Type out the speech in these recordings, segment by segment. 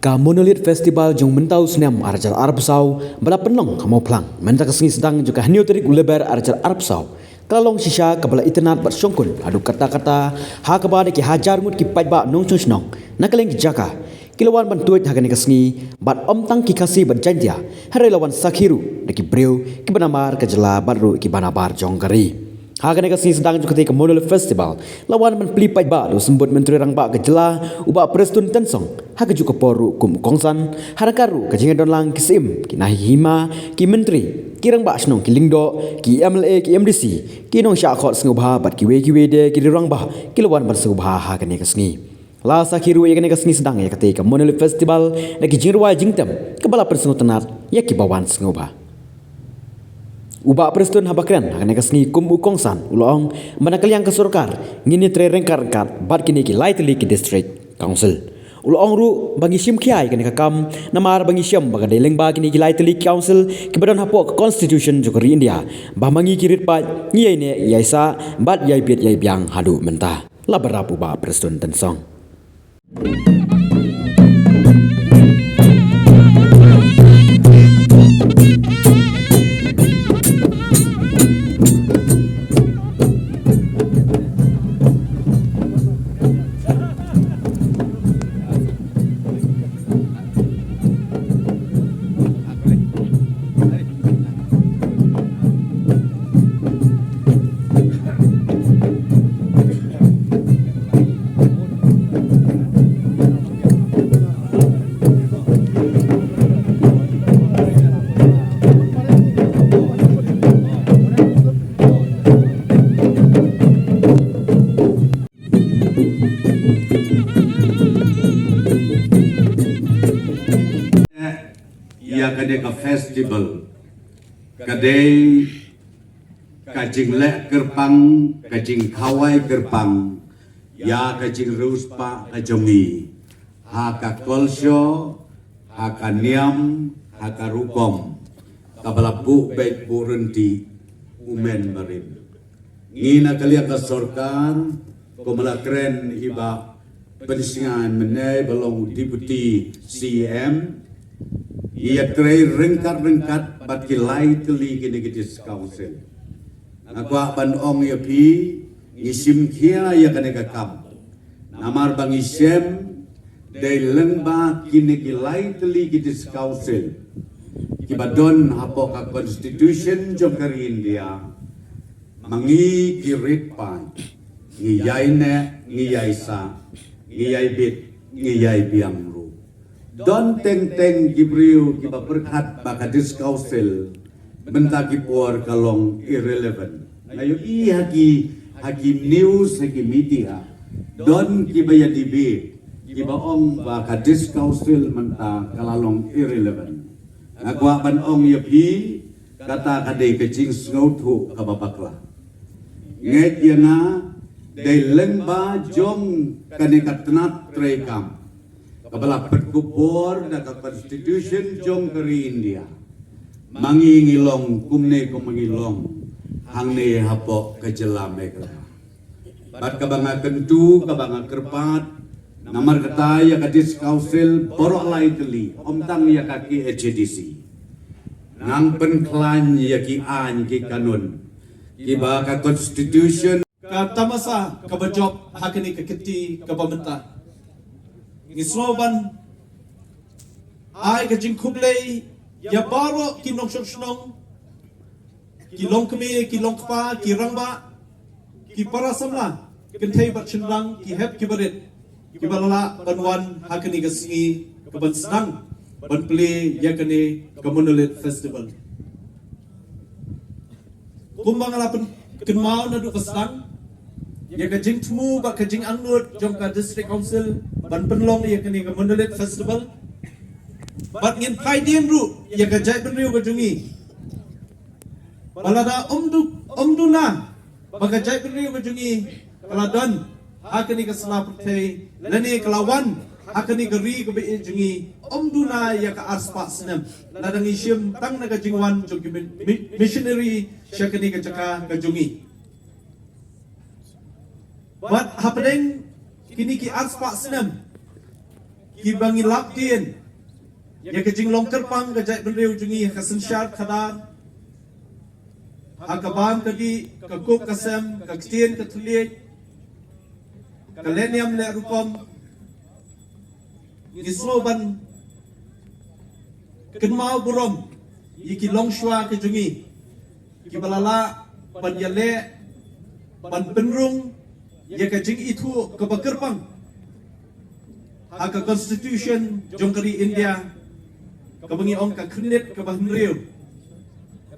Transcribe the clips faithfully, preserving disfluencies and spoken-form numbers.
Ka Monolith Festival jong mynta u snem arhajar arphew saw ba la pynlong ha Mawphlang mynta ka sngi sdang jong ka hynñiew tarik u Lber arhajar arphew saw ka la long shisha kaba la itynnad bad shongkun haduh katta katta ha kaba da ki hajar ngut ki paidbah nongshong shnong na kylleng ki jaka ki la wan ban tuid ha kane ka sngi bad ym tang ki Khasi bad Jaintia hynrei la wan sakhi ruh da ki briew kiba namar ka jylla bad ruh kiba nabar jong ka ri. Ha kane ka sngi sdang jong katei ka Monolith Festival la wan ban plie paidbah da u Symbud Myntri Rangbah ka jylla u Bah Prestone Tynsong. Ha kajuh ka por ruh kum u kongsan ha ryngkat ruh ka jingdon lang ki syiem, ki nonghikai hima, ki myntri, ki rangbah shnong, ki lyngdoh, ki MLA, ki MDC, ki nongshah khot sngewbha bad kiwei kiwei de ki rangbah ki la wan ban sngewbha ha kane ka sngi. La sakhi ruh ïa kane ka sngi sdang ïa katei ka Monolith Festival da ki jingrwai jingtem kaba la pynsngewtynnad ïa kiba wan sngewbha. U Bah Prestone haba kren ha kane ka sngi kum u kongsan u la ong ba na ka liang ka sorkar ngin ïatrei ryngkat ryngkat bad kine ki lai tylli ki District Council. U la ong ruh ba ngi shim khia ïa kane ka kam namar ba ngi shem ba ka dei lyngba kine ki lai tylli ki Council kiba don hapoh ka Constitution jong ka ri India ba ma ngi ki rit paid ngi ïai neh ïai sah bad ïai bit ïai biang haduh mynta. La bynrap u Bah Prestone Tynsong. Ïa kane ka festival ka dei ka jingleh kyrpang, ka jingkhawai kyrpang ïa ka jingriewspah ka jong ngi ha ka culture, ha ka niam, ha ka rukom kaba la buh beit buh ryntih u Mem Barim. Ngi na ka liang ka sorkar, kumba la kren i Bah Pynsngew mynne ba long u Deputy CEM, ngi ïatrei ryngkat ryngkat bad ki lai tylli kine ki District Council. Nga kwah ban ong ïa phi, ngi shim khia ïa kane ka kam. Namar ba ngi shem dei lyngba kine ki lai tylli ki District Council kiba don hapoh ka Constitution jong ka ri India. Ma ngi ki rit paid ngi ïai neh, ngi ïai sah, ngi ïai bit, ngi ïai biang ruh. Don teng teng ki briew kiba pyrkhat ba ka District Council mynta ki por ka long irrelevant. Nga ïohi ha ki, ha ki news, ha ki media, don kiba ïa debate, kiba ong ba ka District Council mynta ka la long irrelevant. Nga kwah ban ong ïa phi, kata ka dei ka jingsngewthuh kaba bakla. Ngeit ïa nga, dei lyngba jong kane ka tnat treikam kaba la pynkupbor da ka Constitution jong ka ri India, ma ngi ngi long kumne kumba ngi long hangne hapoh ka jylla Meghalaya. Bad kaba nga kyntu, kaba nga kyrpad, namar kata ïa ka District Council baroh lai tylli, ym tang ïa ka KHADC, ngan pynkhlaiñ ïa ki aiñ ki kanun kiba ka Constitution. Ka tamasa kaba jop ha kane ka kti kaba mynta, ngi sngew ban ai ka jingkhublei ïa baroh ki nongshong shnong, ki longkmie, ki longkpa, ki rangbah, ki para samla, kynthei bad shynrang, ki hep ki barit, kiba la lah ban wan ha kane ka sngi kaban sdang ban plie ïa kane ka Monolith Festival. Kumba nga la pynkynmaw naduh ba sdang, ïa ka jingthmu bad ka jingangnud jong ka District Council ban pynlong ïa kane ka Monolith Festival. Bad ngin phai dien ruh ïa ka jaitbynriew ka jong ngi. Ba lada ym du, ym duna ba ka jaitbynriew ka jong ngi ka la don ha kane ka sla pyrthei lane ka la wan ha kane ka ri kaba ïeit jong ngi, ym duna ïa ka arspah snem, lada ngi shim tang na ka jingwan jong ki mi-, mi-, missionary sha kane ka jaka ka jong ngi. Bad hapdeng kine ki arspah snem, kiba ngi lap dien ïa ka jinglong kyrpang ka jaitbynriew jong ngi ha ka synshar khadar, ha ka bam ka dih, ka kup ka sem, ka ktien ka thylliej, ka lehniam lehrukom, ngi sngew ban kynmaw burom ïa ki longshuwa ki jong ngi kiba la lah ban ïaleh, ban pynrung ïa ka jingithuh kaba kyrpang ha ka Constitution jong ka ri India, kaba ngi ong ka khyrnit kaba hynriew,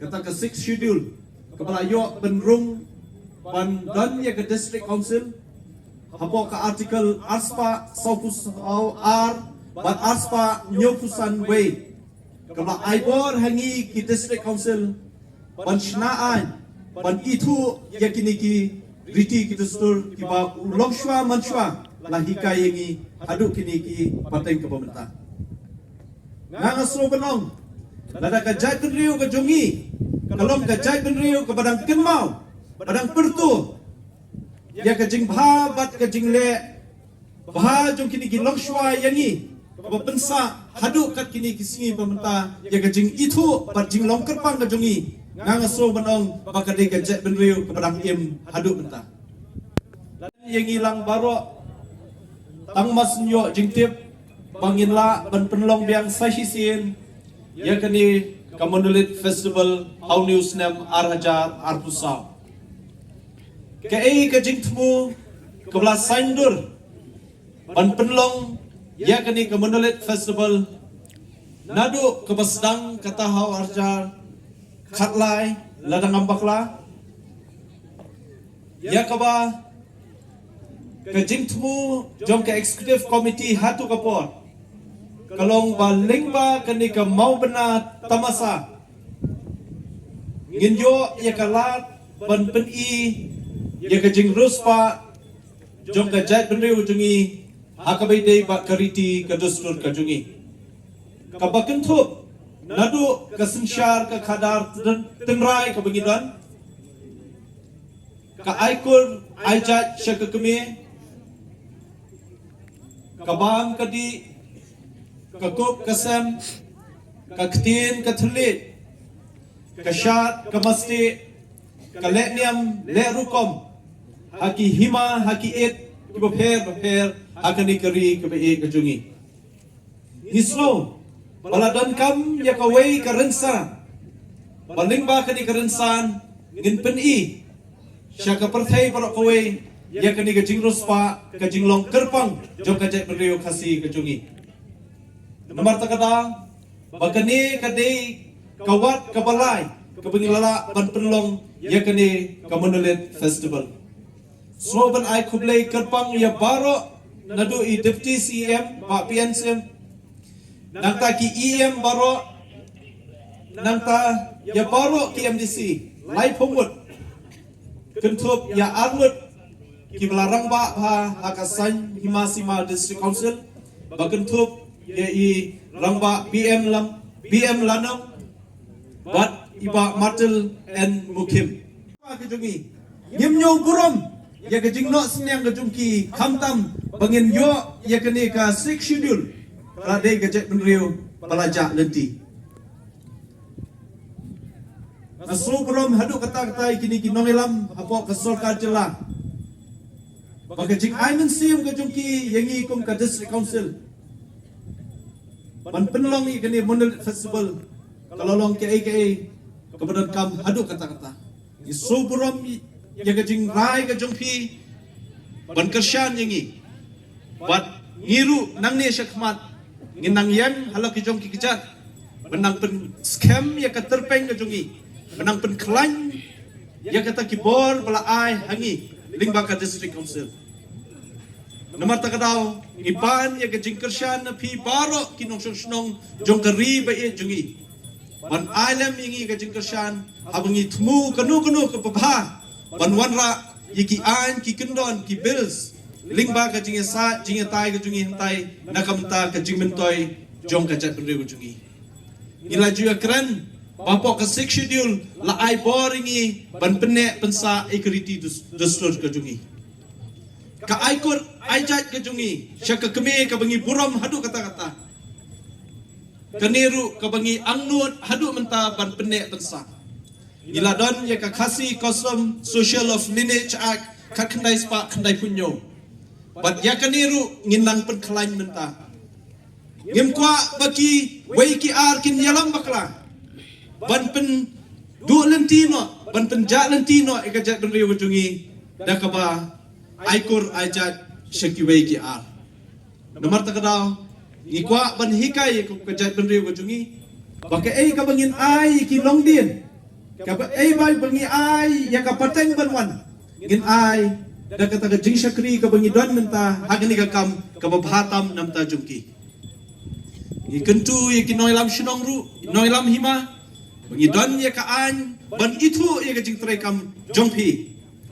kata ka Sixth Schedule, kaba la ïoh pynrung ban don ïa ka District Council hapoh ka Article arspah sawphew saw ar bad arspah hynñiewphew san wei, kaba la ai bor ha ngi ki District Council ban shna aiñ, ban ithuh ïa kine ki riti ki dustur kiba u longshuwa manshuwa la hikai ïa ngi haduh kine ki pateng kiba mynta. Nga nga sngew ban ong, lada ka jaitbynriew ka jong ngi ka long ka jaitbynriew kaba dang kynmaw, ba dang pyrto ïa ka jingbha bad ka jingleh bha jong kine ki longshuwa ïa ngi, kaba pynsah haduh kat kine ki sngi ba mynta ïa ka jingithuh bad jinglong kyrpang ka jong ngi, nga nga sngew ban ong ba ka dei ka jaitbynriew kaba dang im haduh mynta. Ïa ngi lang baroh, tang ba sngewthuh jingtip ba ngin lah ban pynlong biang sa shisien ïa kane ka Monolith Festival ha une u snem ar hajar arphew saw. Kaei ka jingthmu kaba la saiñdur ban pynlong ïa kane ka Monolith Festival naduh kaba sdang kata ha u ar hajar khatlai, lada ngam bakla, ïa kaba ka jingthmu jong ka Executive Committee ha tu ka por ka long ba lyngba kane ka Mawbynna Tamasa ngin ïoh ïa ka lad ban pyni ïa ka jingriewspah jong ka jaitbynriew jong ngi ha kaba ïadei bad ka riti ka dustur ka jong ngi, kaba kynthup naduh ka synshar ka khadar tyn-, tynrai kaba ngi don, ka ai kur ai jait sha ka kmie, ka bam ka dih, ka kup ka sem, ka ktien ka thylliej, ka shad ka mastieh, ka lehniam lehrukom ha ki hima ha ki it kiba pher bapher ha kane ka ri kaba ïeit ka jong ngi. Ngi sngew ba la donkam ïa kawei ka rynsan ba lyngba kane ka rynsan ngin pyni sha ka pyrthei baroh kawei ïa kane ka jingriewspah, ka jinglong kyrpang jong ka jaitbynriew Khasi ka jong ngi. Namar kata ka daw ba kane ka dei ka wat kaba lai kaba ngi la lah ban pynlong ïa kane ka Monolith Festival. Sngew ban ai khublei kyrpang ïa baroh, naduh i Deputy C E M Bah P N Syiem, nangta ki E M baroh, nangta ïa baroh ki M D C laiphew ngut, kynthup ïa arngut kiba la rangbah bha ha ka Saiñ Hima Sima District Council, ba kynthup ïa i Rangbah B M Lam, B M Lanong bad i Bah Martel N Mukhim. Ka jong ngi, ngim ñiew burom ïa ka jingnoh synñiang ka jong ki, khamtam ba ngin ïoh ïa kane ka Sixth Schedule, ka la dei ka jaitbynriew ba la jah lynti. Nga sngew burom haduh katta katta ïa kine ki nongïalam hapoh ka sorkar jylla ba ka jingai mynsiem ka jong ki ïa ngi kum ka District Council ban pynlong ïa kane Monolith Festival, ka la long kaei kaei kaba donkam haduh katta katta. Ngi sngew burom ïa ka jingrai ka jong phi ban kyrshan ïa ngi. Bad ngi ruh nangne shakhmat ngin nang ïeng halor ki jong ki kjat ban nang pynskhem ïa ka tyrpeng ka jong ngi, ban nang pynkhlaiñ ïa kata ki bor ba la ai ha ngi lyngba ka District Council. Namar kata ka daw ngi pan ïa ka jingkyrshan na phi baroh ki nongshong shnong jong ka ri ba ïeit jong ngi, ban ai lem ïa ngi ka jingkyrshan haba ngi thmu kano kano kaba bha ban wanrah ïa ki aiñ ki kyndon ki bills lyngba ka jingïasaid jingïatai ka jong ngi hangtai na ka bynta ka jingmyntoi jong ka jaitbynriew ka jong ngi. Ngi la ju ïakren ba hapoh ka Sixth Schedule la ai bor ïa ngi ban pynneh pynsah ïa ka riti dus-, dustur ka jong ngi. Ka aikur aijait ka jong ngi sha ka kmie kaba ngi burom haduh katta katta, kane ruh kaba ngi angnud haduh mynta ban pynneh pynsah. Ngi la don ïa ka Khasi Custom Social of Lineage Act khatkhyndai spah khyndaiphew hynñiew. Bad ïa kane ruh ngin nang pynkhlaiñ mynta. Ngim kwah ba kiwei ki ar kin ïalam bakla ban pynduh lynti noh, ban pynjah lynti noh ïa ka jaitbynriew ka jong ngi da kaba aikur aijait sha kiwei ki ar. Namar kata ka daw ngi kwah ban hikai ïa ka jaitbynriew ka jong ngi ba kaei kaba ngin ai ïa ki longdien, kaba ei ba ba ngi ai ïa ka pateng ban wan, ngin ai da kata ka jingshakri kaba ngi don mynta ha kane ka kam kaba bha tam na bynta jong ki. Ngi kyntu ïa ki nongïalam shnong ruh, ki nongïalam hima, ba ngi don ïa ka aiñ ban ithuh ïa ka jingtrei kam jong phi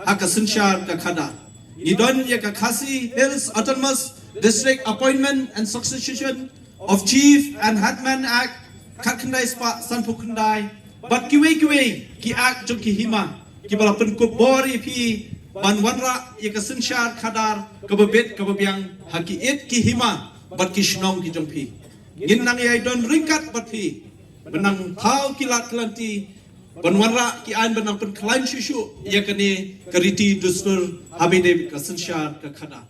ha ka synshar ka khadar. Ngi don ïa ka Khasi Hills Autonomous District Appointment and Succession of Chief and Headman Act khatkhyndai spah sanphew khyndai bad kiwei kiwei ki act jong ki hima kiba la pynkup bor ïa phi ban wanrah ïa ka synshar khadar kaba bit kaba biang ha ki it ki hima bad ki shnong ki jong phi. Ngin nang ïai don ryngkat bad phi ban nang thaw ki lad ki lynti ban wanrah ki aiñ ban nang pynkhlaiñ shuh shuh ïa kane ka riti dustur ha ba ïadei ka synshar ka khadar.